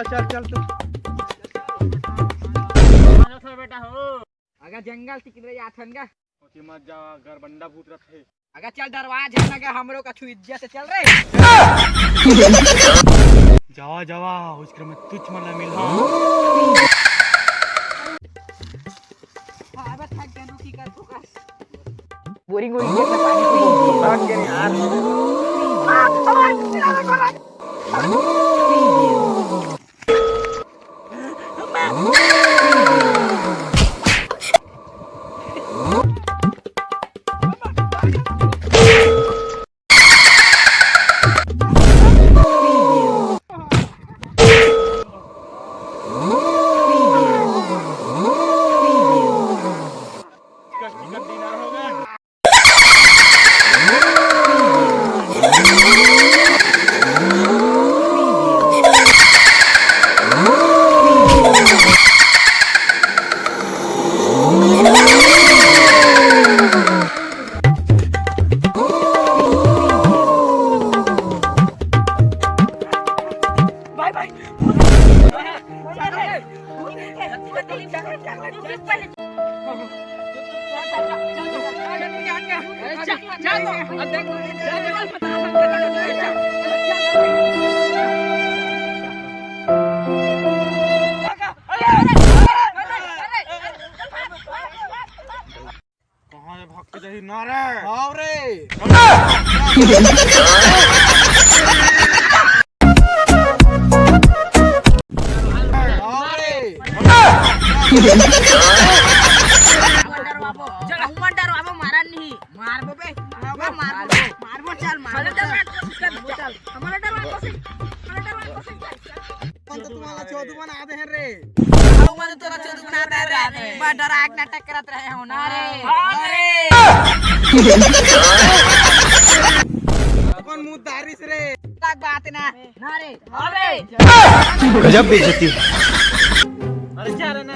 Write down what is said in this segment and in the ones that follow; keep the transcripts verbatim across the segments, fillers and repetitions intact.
चल, चल तू। बेटा हो। अगर जंगल ती किधर जात हन गा? ओती मत जा, अगर बंडा भूत रथे। अगर चल डरवा झन लगा हमरो कछु इज्जत से चल रे। जावा, जावा, उसके मैं तुझ मन ला मिलहा। हाँ, अबे थक गए, रुक, की कर, रुक। बोरिंग, बोरिंग, ये पानी पी। थक गए यार। कहाँ ले भाग के जाही ना रे? आओ रे। आओ रे। चल, हम डरवाबो, मारन नहीं। मारबो बे। मारबो, मारबो, चल, मारबो, चल। हमारा डरवा कोशिश कर, चल। हमारा डरवा कोशिश, हमारा डरवा कोशिश कर। अपन तो तुम्हारा चोदू बना दे हैं रे। आओ, मन तोरा चोदू बना दे रे। बस डरा के नाटक करत रहे हो ना रे। हाँ रे। अपन मुंह दारिस रे। तक बात ना। ना रे। हाँ रे। गजब बेइज्जती। अरे जा रे ना।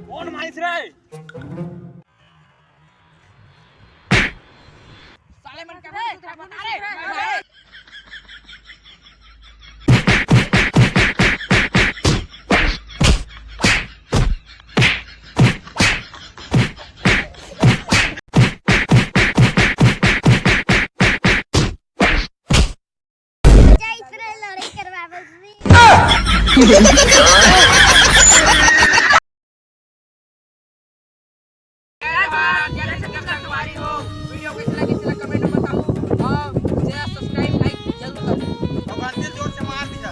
कौन मारिस रे? साले मन के मन सुधरा बता रे। जा, इसने लड़ाई करवा बस। वीडियो कैसे लगी, इसका कमेंट में बताओ और शेयर, सब्सक्राइब, लाइक जरूर करो। भगवान दिल जोर से मार दीजिए।